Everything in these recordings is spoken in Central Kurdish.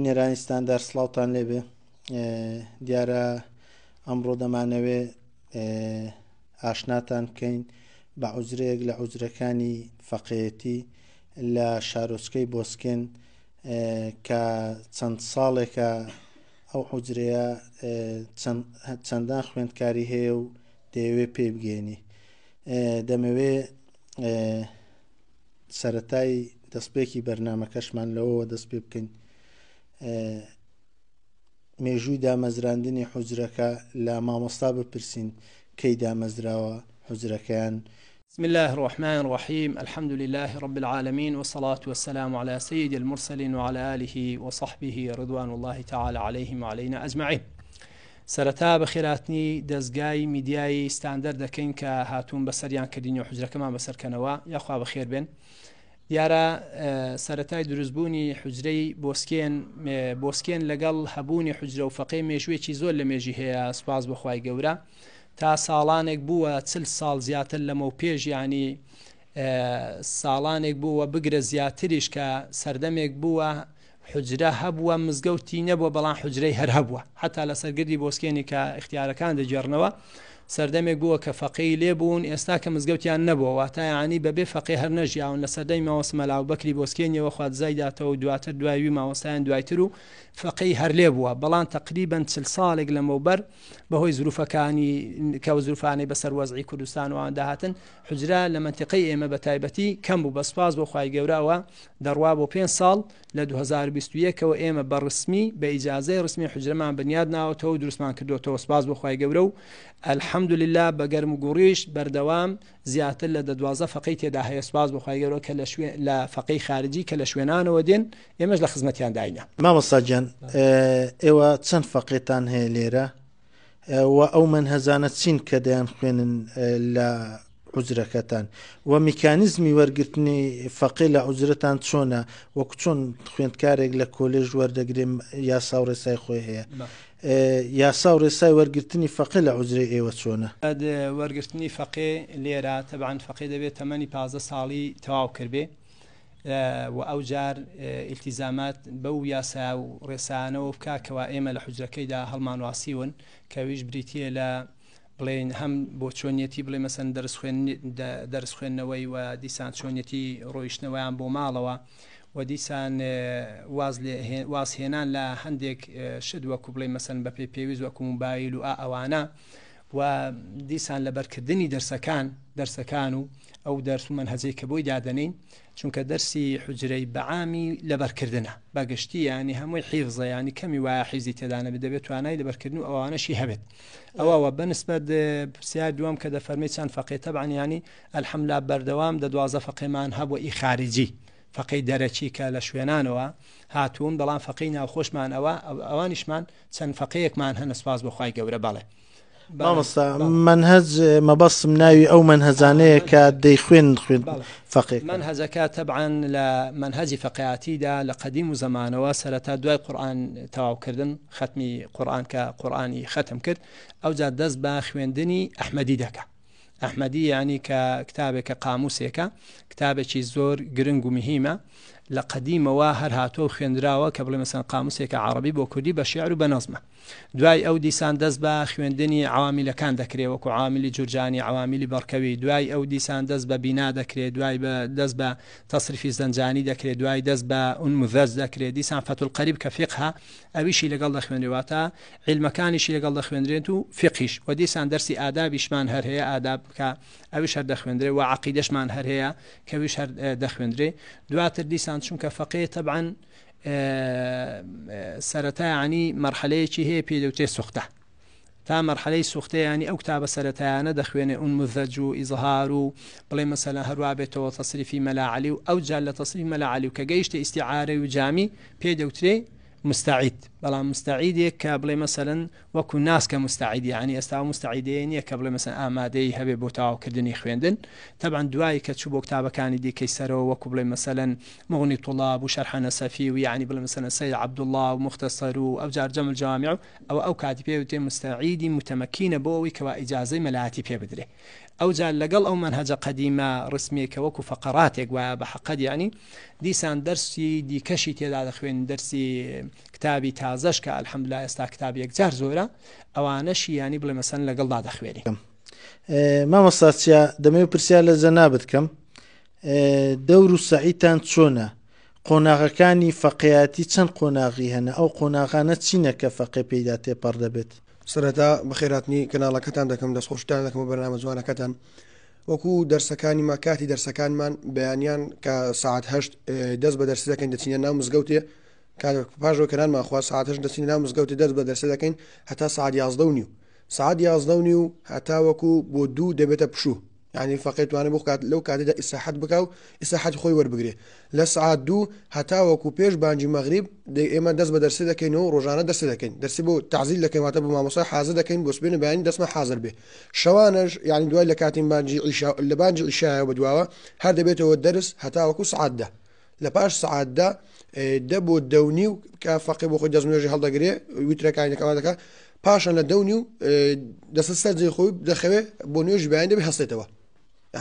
بینەرانی ستاندار سڵاوتان لێبێ دیارە ئەمڕۆ دەمانەوێ ئاشناتان بکەین بە عوجرەیەک لە عوجرەکانی فەقێیەتی لە شارۆچکەی بۆسکێن کە چەند ساڵێکە ئەو حوجرەیە چەندان خوێندکاری هەیە و دەیەوێ پێی بگەێنی دەمەوێ سەرەتای دەستپێکی بەرنامەکەشمان لەوەوە دەست پێ بکەین مێژووی دامەزراندنی حوجرەکە لە مامۆستا بپرسین کەی دامەزراوە حوجرەکەیان. بسم اللە الرحمن الرحیم الحمد للە رب العالمین والصلاة والسلام علی سید المرسلین وعلی آله وصحبه رضوان اللە تعالی علیهم وعلینا اجمعین سەرەتا بەخێرهاتنی دەزگای میدیایی ستاندەر دەکەین کە هاتوون بەسەریان کردین و حوجرەکەمان بەسەرکەنەوە یاخوا بەخێر بێن دیارە سەرەتای دروستبوونی حوجرەی بۆسکێن بۆسکێن لەگەڵ هەبوونی حوجرە و فەقێ مێژوویەکی زۆر لە مێژی هەیە سوپاس بۆ خوای گەورە تا ساڵانێک بووە چل ساڵ زیاتر لەمەو پێش یانی ساڵانێک بووە بگرە زیاتریش کە سەردەمێک بووە حوجرە هەبووە مزگەوتی نەبووە بەڵام حوجرەی هەر هەبووە حەتا لەسەر گردی بۆسکێنی کە ئیختیارەکان دەگێڕنەوە سەردەمێک بووە کە فەقێی لێ بوون ئێستا کە مزگەوتیان نەبووە واتە یانی بەبێ فەقێ هەر نەژیاون لە سەردەمی مامۆستا مەلا ئەبوبەکری بۆسکێنیەوە خوا جزای داتەوە و دواتر دوای وی مامۆستایان دوایتر و فەقێی هەر لێ بووە بەڵام تەقریبەن چل ساڵێک لەمەوبەر بەهۆی زروفەکانی کە زروفانەی بەسەر وەزعی کوردستان و ئەواندا هاتن حوجرە لە مەنتیقەی ئێمە بە تایبەتی کەم بوو بە سوپاس بۆ خوای گەورە ئەوە دەڕوا بۆ پێنج ساڵ لە 2021 ەوە ئێمە بە ڕسمی بە ئیجازەی ڕسمی حوجرەمان بنیاد ناوەتەوە و دروستمان کردوەتەوە سوپاس بۆ خوای گەورە و الحمدللە بە گەرم و گوڕیش بەردەوام زیاتر لە دە 12 فەقێی تێدا هەیە سوپاس بۆ خوای گەورە کە لە شوێن لە فەقێی خارجی کە لە شوێنانەوە دێن ئێمەش لە خزمەتیان داینە. مامۆستا گیان ئێوە چەند فەقێتان هەیە لێرە؟ و ئەو مەنهەجانە چین کە دەیانخوێنن لە عوجرەکەتان و میکانیزمی وەرگرتنی فەقێ لە عوجرەتان چۆنە وەکو چۆن خوێندکارێک لە کۆلێژ وەردەگرێ یاسا و ڕێسای خۆی هەیە یاسا و ڕێسای وەرگرتنی فەقێ لە عوجرەی ئێوە چۆنە؟ وەرگرتنی فەقێ لێرە تەبعەن فەقێ دەبێت تەمەنی 15 ساڵی تەواو کردبێ و ئەوجار ئیلتیزامات بەو یاسا و ڕێسایانەوە بکا کەوا ئێمە لە حوجرەکەیدا هەڵمانواسیون کە ئەویش بریتییە لە بڵێین هەم بۆ چۆنیەتی بڵێ مەسەن دەرس خوێن دەرس خوێندنەوەی و دیسان چۆنیەتی ڕۆیشتنەوەیان بۆ ماڵەوە و دیسان واز لێ واز هێنان لە هەندێک شت وەکو بڵێ مەسەن بە پێی پێویست وەکو موبایل و ئا ئەوانە و دیسان لەبەرکردنی دەرسەکان دەرسەکان و ئەو دەرس و مەنهەجەی کە بۆی دادەنێین چونکە دەرسی حوجرەی بەعامی لەبەرکردنە بەگشتی یانی هەمووی حیفزە یانی کەمی وایە حیفزی تێدا نەبێت دەبێت توانای لەبەرکردن و ئەوانەشی هەبێت ئەوە وە بەنسبەت پرسیار دووەم کە دەفەرمی چەند فەقێ تەبعەن یانی الحمدلله بەردەوام دە دوازدە فەقێمان هەبوو ئی خارجی فەقێی دەرەکی کە لە شوێنانەوە هاتوون بەڵام فەقێی ناوخۆشمان ئەوە ئەوانیشمان چەند فەقێیەکمان هەنە سوپاس بۆ خوای گەورە بەڵێ. مامۆستا مەنهەج مەبەستم ناوی ئەو مەنهەجانەیە کە دەیخوێن خوێن فەقێ مەنهەجەکە تەبعەن لە مەنهەجی فەقیاتیدا لە قەدیم و زەمانەوە سەرەتا دوای قورئان تەواوکردن خەتمی قورئان کە قورئانی خەتم کرد ئەوجا دەست بە خوێندنی ئەحمەدی دەکا ئەحمەدی یانی کە کتابێکە قاموسێکە کتابێکی زۆر گرنگ و مهیمە لە قەدیمەوە هەر هاتووە و خوێندراوە کە بڵێ مەسەن قاموسێکە عەڕەبی بۆ کوردی بە شیعر و بە نەزمە دوای ئەو دیسان دەست بە خوێندنی عەوامیلەکان دەکرێ وەکو عەوامیلی جورجانی عەوامیلی بەڕکەوی دوای ئەو دیسان دەست بە بینا دەکرێ دوای بە دەست بە تەسریفی زەنجانی دەکرێ دوای دەست بە ئونموذەج دەکرێ دیسان فەتولقەریب کە فیقهە ئەویشی لەگەڵ دەخوێنرێ واتە عیلمەکانیشی لەگەڵ دەخوێنرێت و فیقهیش وە دیسان دەرسی ئادابیشمان هەر هەیە ئاداب کە ئەویش هەر دەخوێندرێ وە عەقیدەشمان هەر هەیە کە ئەویش هەر دەخوێندرێ دواتر دیسان چونکە فەقێ تەبعەن سەرەتا یانی مەرحەلەیەکی هەیە پێی دەوترێ سوختە تا مەرحەلەی سوختە یانی ئەو کتابە سەرەتایانە دەخوێنێ ئونموذەج و ئیزهار و بڵێ مەسەلەن هەروا بێتەوە تەسریفی مەلا عەلی و ئەوجار لە تەسریف مەلا عەلی و کە گەیشتە ئیستیعارەی و جامی پێی دەوترێ مستعید. بەڵام مستعیدێک کە بڵێ مەسەلەن وەکو ناس کە مستعید یعنی ئێستا ئەو مستعیدەیە نییە کە بڵێ مەسەلەن ئامادەیی هەبێ بۆ تەواوکردنی خوێندن تەبعەن دوای کە چوو بۆ کتابەکانی دیکەی سەرەوە وەکو بڵێ مەسەلەن مغنی طلاب و شەرح نەسەفی و یعنی بڵێ مەسەلەن سەید عەبدوڵڵا و مختصر و ئەوجار جەمع الجوامع و ئەوە ئەو کاتی پێ وترێ مستعیدی متمکینە بۆ ئەوەی کەوا ئیجازەی مەلایەتی پێ بدرێ ئەوجا لەگەڵ ئەو مەنهەجە قەدیمە ڕسمیە کە وەکو فەقەراتێک وایە بە حەقەت یعنی دیسان دەرسی دیکەشی تێدا دەخوێن دەرسی کتابی تازەش کە الحمدلله ئێستا کتاب یەکجار زۆرە ئەوانەشی یانی بڵێ مەسەن لەگەڵدا دەخوێنی. مامۆستا چیا دەمەوێت پرسیار لە جەنابت کەم دەور و سەعیتان چۆنە قۆناغەکانی فەقێیاتی چەند قۆناغی هەنە ئەو قۆناغانە چینە کە فەقێ پێیدا تێپەڕ دەبێت؟ سەرەتا بەخێراتنی کەناڵەکەتان دەکەم دەستخۆشتان دەکەم بۆ بەرنامە جوانەکەتان وەکو دەرسەکانی ما کاتی دەرسەکانمان بەیانیان کە ساعت هەشت دەست بە دەرسی دەکەین دەچینە ناو مزگەوتێ پاش کە نانمان خوارد ساعت هەشت دەچینە ناو مزگەوتێ دەست بە دەرسە دەکەین هەتا ساعت یازدە و نیو ساعت یازدە و نیو هەتا وەکو بۆ دوو دەبێتە پشوو یعنی فەقێ توانێت بۆ کات لەو کاتێدا ئیسراحەت بکا و ئیسراحەت خۆی وەربگرێ لە سعات دوو هەتا وەکو پێش بانگی مەغریب ئێمە دەست بە دەرسێ دەکەین و ڕۆژانە دەرسێ دەکەین دەرسی بۆ تەعزیل دەکەین واتە بۆ مامۆستای حازر دەکەین بۆ سبێنێ بەیانی دەستمان حازر بێ شەوانەش یعنی دوای لە کاتین بانگی عیشا لە بانگی عیشایەوە بەدواوە هەر دەبێتەوە دەرس هەتا وەکو سعات دە لە پاش سعات دە دە بۆ دە و نیو کە فەقێ بۆ خۆی دەستنوێژی هەڵدەگرێ ویترەکانی دەکەوا دەکا پاشان لە دە و نیو دەستە سەر جێی خۆی دەخەوێ بۆ نوێژی بەیانی دەبێ هەستێتەوە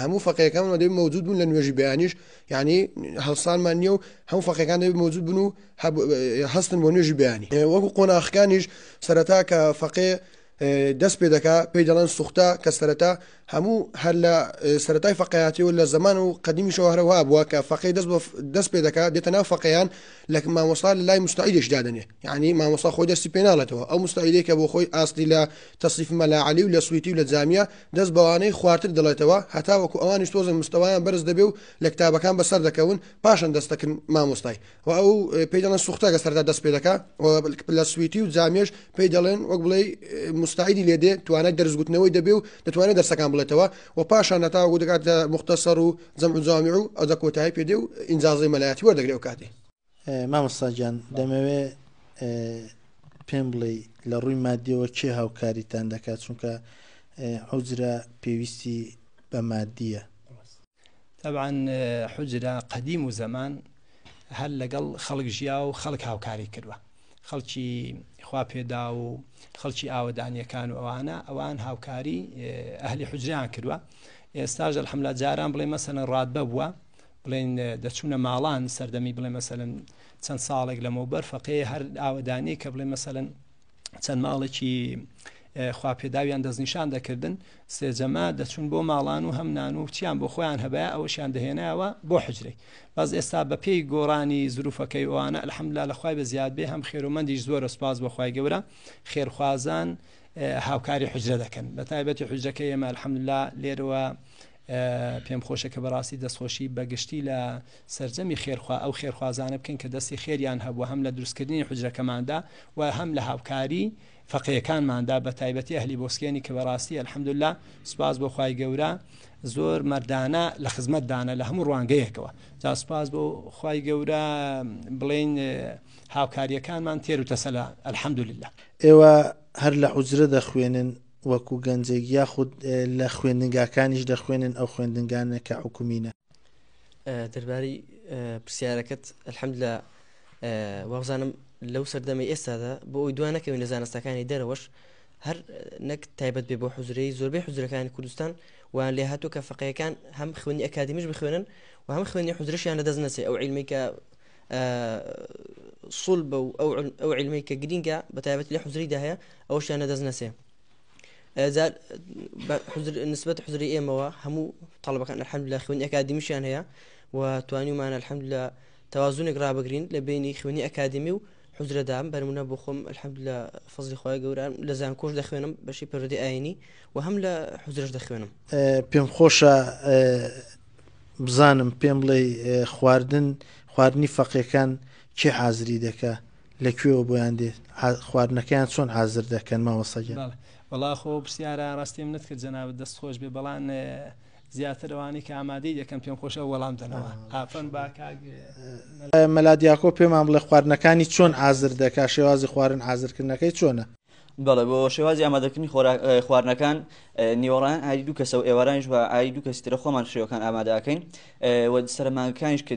هەموو فەقێکان دەبێ مەوجود بوون لە نوێژی بەیانیش یعنی هەڵسانمان نییە و هەموو فەقێکان دەبێ مەوجود بن و هەستن بۆ نوێژی بەیانی وەکو قۆناخەکانیش سەرەتا کە فەقێ دەست پێ دەکا پێی دەڵێن سوختە کە سەرەتا هەموو هەر لە سەرەتای فەقیاتی و لە زەمان و قەدیمیشەوە هەرەوها بووە کە فەقی دەست دەست پێ دەکا دێتە ناو فەقیان لە مامۆستا لە لای مستعیدش دادەنێ یعنی مامۆستا خۆی دەستی پێ ناڵێتەوە ئەو مستعیدەی کە بۆ خۆی ئاستی لە تەسریف مەلا عەلی و لە سویتی و لە جامیە دەست بەوانەی خوارتر دەڵێتەوە هەتا وەکو ئەوانیش تۆزە مستەوایان بەرز دەبێ و لە کتابەکان بەسەر دەکەون پاشان دەستەکن مامۆستای و ئەو پێی دەڵێن سوختە کە سەرەتا دەست پێ دەکا و لە سویتی و جامێش پێی دەڵێن وەک بڵێ مستعیدی لێ دێ توانای دەرس گوتنەوەی دەبێ و دەتوانێت دەرسەکان بڵێتەوە و پاشان هەتاوەکو دەگاتە مختصر و جەمع و جوامع و ئەوجا کۆتایی پێ دێ و ئینجازەی مەلایەتی وەردەگرێ ئەو کاتی. مامۆستا گیان دەمەوێ پێم بڵێی لە ڕووی مادیەوە کێ هاوکاریتان دەکات چونکە عوجرە پێویستی بە مادیە. تەبعەن حوجرە قەدیم و زەمان هەر لەگەڵ خەڵک ژیا و خەڵک هاوکاری کردوە خەڵکی خوا پێدا و خەڵکی ئاوەدانیەکان و ئەوانە ئەوان هاوکاری ئەهلی حوجرەیان کردوە ئێستاش الحمدلله جاران بڵێ مەسەلەن ڕاتبە بووە بڵێن دەچوونە ماڵان سەردەمی بڵێ مەسەلەن چەند ساڵێک لەمەوبەر فەقێ هەر ئاوەدانی کە بڵێ مەسەلەن چەند ماڵێکی خواپێداویان دەستنیشان دەکردن سێجەما دەچون بۆ ماڵان و هەم نان و چیان بۆ خۆیان هەبایە ئەوەشیان دەهێنایەوە بۆ حجرەی بەس ئێستا بە پێی گۆڕانی زروفەکەی ئەوانە الحمدلله لە خوای بە زیاد بێ هەم خێرومەندیش زۆرە سوپاس بۆ خوای گەورە خێرخوازان هاوکاری حجرە دەکەن بە تایبەتی حجرەکەی ئێمە الحمدلله لێرەوە پێم خۆشە کە بەڕاستی دەستخۆشی بەگشتی لە سەرجەمی خێرخوا ئەو خێرخوازانە بکەین کە دەستی خێریان هەبووە هەم لە دروستکردنی حوجرەکەماندا و هەم لە هاوکاری فەقێیەکانماندا بە تایبەتی ئەهلی بۆسکێنی کە بەڕاستی الحمدللە سوپاس بۆ خوای گەورە زۆر مەردانە لە خزمەتدانە لە هەموو ڕوانگەیەکەوە جا سوپاس بۆ خوای گەورە بڵێین هاوکاریەکانمان تێر و تەسەلە الحمدللە. ئێوە هەر لە حوجرە دەخوێنن وەکو گەنجێک یاخود لە خوێندنگاکانیش دەخوێنن ئەو خوێندنگانە کە حکومینە؟ دەربارەی پرسیارەکەت الحمدللە وابزانم لەو سەردەمەی ئێستادا بۆ ئەوی دوا نەکەوین لە زانستەکانی دەرەوەش هەر نەک تایبەت بێ بۆ حوجرەی زۆربەی حوجرەکانی کوردستان وان لێ هاتوو کە فەقەیەکان هەم خوێنی ئەکادیمیش بخوێنن و هەم خوێنی حوجرەشیان لەدەست نەچێ ئەو عیلمەی کە سوڵبە و ئەو عیلمەی کە گرینگە بە تایبەتی لە حوجرەیدا هەیە ئەوەشیان لەدەست نەچێ نسبەت حوجرەی ئێمەوە هەموو تەڵەبەکان الحمدلله خوێنی ئەکادیمیشیان هەیە و توانیومانە الحمدلله تەوازنێک ڕابگرین لە بینی خوێنی ئەکادیمی و حوجرەدا بەرمونە بۆ خۆم الحمدلله فەزلی خوای گەورە لە زانکۆش دەخوێنم بەشی پەروەردەی ئایینی و هەم لە حوجرەش دەخوێنم. پێم خۆشە بزانم پێم بڵێ خواردن خواردنی فەقێکان کێ حازری دەکا لە کوێوە بۆیان دێ خواردنەکەیان چۆن حازر دەکەن مامۆستا گیان؟ بەڵێ وەڵا خۆ پرسیارە ڕاستیم نەتکرد جەنابت دەست خۆش بێ بەڵام. زیاتر ئەوانەی کە ئامادەی دەکەن پێم خۆشە وەڵام دەنەوە. ئافەرم با کاک مەلا دیاکۆ پێمان بڵێ خواردنەکانی چۆن ئازر دەکا شێوازی خوارن ئازرکردنەکەی چۆنە؟ بەڵێ بۆ شێوازی ئامادەکردنی خواردنەکان نیوەڕان ئاری دوو کەسە و ئێوارانیش بە ئاری دوو کەسی ترە خۆمان شێوەکان ئامادەکەین و سەرمانەکانیش کە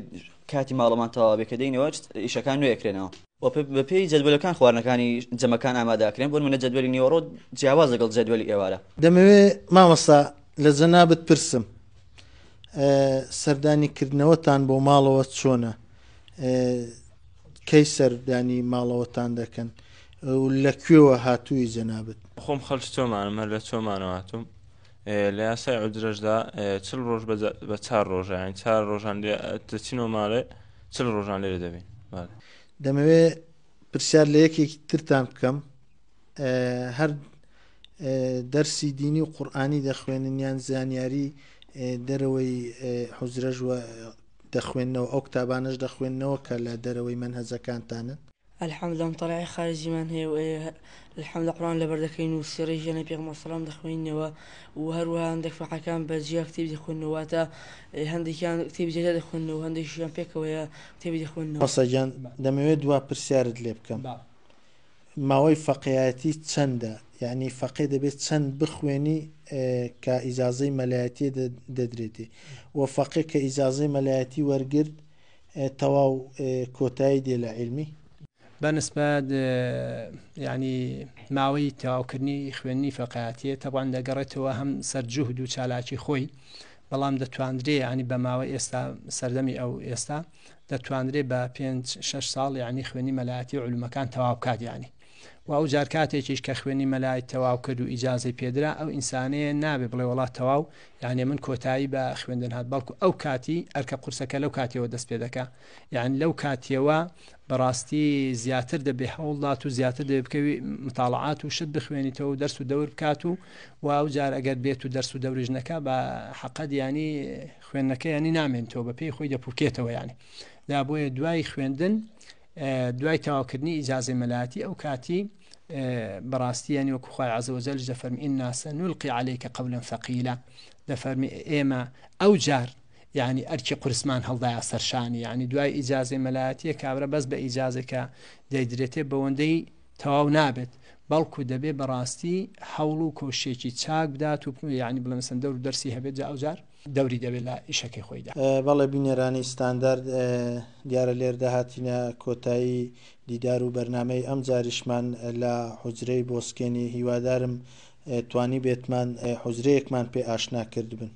کاتی ماڵەمان تەواو بێ کە دێینەوە ئیشەکان نوێ ئەکرێنەوە. و بەپێی جەدوەلەکان خواردنەکانی جەمەکان ئامادە ئەکرێن، بۆ نمونە جەدوەلی نیوەڕۆ جیاواز لەگەڵ جەدوەلی ئێوارە. دەمەوێ مامۆستا لە جەنابت پرسم سەردانی کردنەوەتان بۆ ماڵەوە چۆنە؟ کەی سەردانی ماڵەوەتان دەکەن و لە کوێوە هاتووی جەنابت؟ خۆم خەڵکی چۆمانم هەر لە چۆمانەوە هاتووم لە یاسای عوجرەشدا چل ڕۆژ بە چار ڕۆژە یانی چار ڕۆژان لێ دەچینەوە ماڵێ چل ڕۆژان لێرە دەبین. دەمەوێ پرسیار لە یەکێکی ترتان بکەم هەر دەرسی دینی و قورئانی دەخوێنن یان زانیاری دەرەوەی حوجرەش دەخوێننەوە ئەو کتابانەش دەخوێننەوە کە لە دەرەوەی مەنهەجەکانتانن؟ الحمدللە مطالعەی خارجیمان هەیە و الحمدللە قورئان لەبەر دەکەین و سیڕەی ژیانی پێغەمبەر سەلام دەخوێنینەوە و هەروەها هەندێک فەقێکان بە جیا کتێبی دەخوێننەوە واتە هەندێکیان کتێبی جیا دەخوێننەوە هەندێکیشیان پێکەوەیە کتێبی دەخوێننەوە. مامۆستا گیان دەمەوێت دوا پرسیارت لێ بکەم ماوەی فەقێیەتی چەندە یعنی فەقێ دەبێت چەند بخوێنی کە ئیجازەی مەلایەتی دەدرێتێ و فەقێ کە ئیجازەی مەلایەتی وەرگرت تەواو کۆتایی دێ لە عیلمی. بە نسبەت یانی ماوەی تەواوکردنی خوێندنی فەقایەتیە تەبعەن دەگەڕێتەوە هەم سەر جوهد و چالاکی خۆی بەڵام دەتواندرێ ینی بە ماوەی ئێستا سەردەمی ئەو ئێستا دەتواندرێ بە پێنج شەش ساڵ یعنی خوێنی مەلایەتی و علومەکان تەواو بکات یعنی و ئەو جار کاتێکیش کە خوێنی مەلای تەواو کرد و ئیجازەی پێدرا ئەو ئینسانەیە نابێ بڵێ وەڵا تەواو یعنی من کۆتایی بە خوێندن هات بەڵکو ئەو کاتی ئەرکە قورسەکە لەو کاتیەوە دەست پێ دەکا یعنی لەو کاتیەوە بەڕاستی زیاتر دەبێ هەوڵدات و زیاتر دەبێ بکەوی متاڵعات و شت بخوێنیتەوە و دەرس و دەور بکات و و ئەو جار ئەگەر بێت و دەرس و دەوریش نەکا بە حەقەت ینی خوێندنەکە ینی نامێنتەوە بە پێی خۆی دەپوکێتەوە ینی دا بۆیە دوای خوێندن دوای تەواوکردنی ئیجازەی مەلایەتی ئەو کاتی بەڕاستی یانی وەکو خوای عز وجل دەفەرمی ئینا سنلقی علیک قولا ثقیلا دەفەرمی ئێمە ئەو جار یعنی ئەرکی قورسمان هەڵدایە سەرشانی یعنی دوای ئیجازەی مەلایەتیە کابرا بەس بە ئیجازێکە دەیدرێتێ بەوەندەی تەواو نابێت بەڵکو دەبێ بەڕاستی هەوڵ و کۆشێکی چاک بدات و یعنی بڵێ مەسەن دەور و دەرسی هەبێت جا ئەوجار دەوری دەبێت لە ئیشەکەی خۆیدا. بەڵێ بینەرانی ستاندارد دیارە لێردا هاتینە کۆتایی دیدار و بەرنامەی ئەم جاریشمان لە حوجرەی بۆسکێنی هیوادارم توانیبێتمان حوجرەیەکمان پێ ئاشنا کردبن.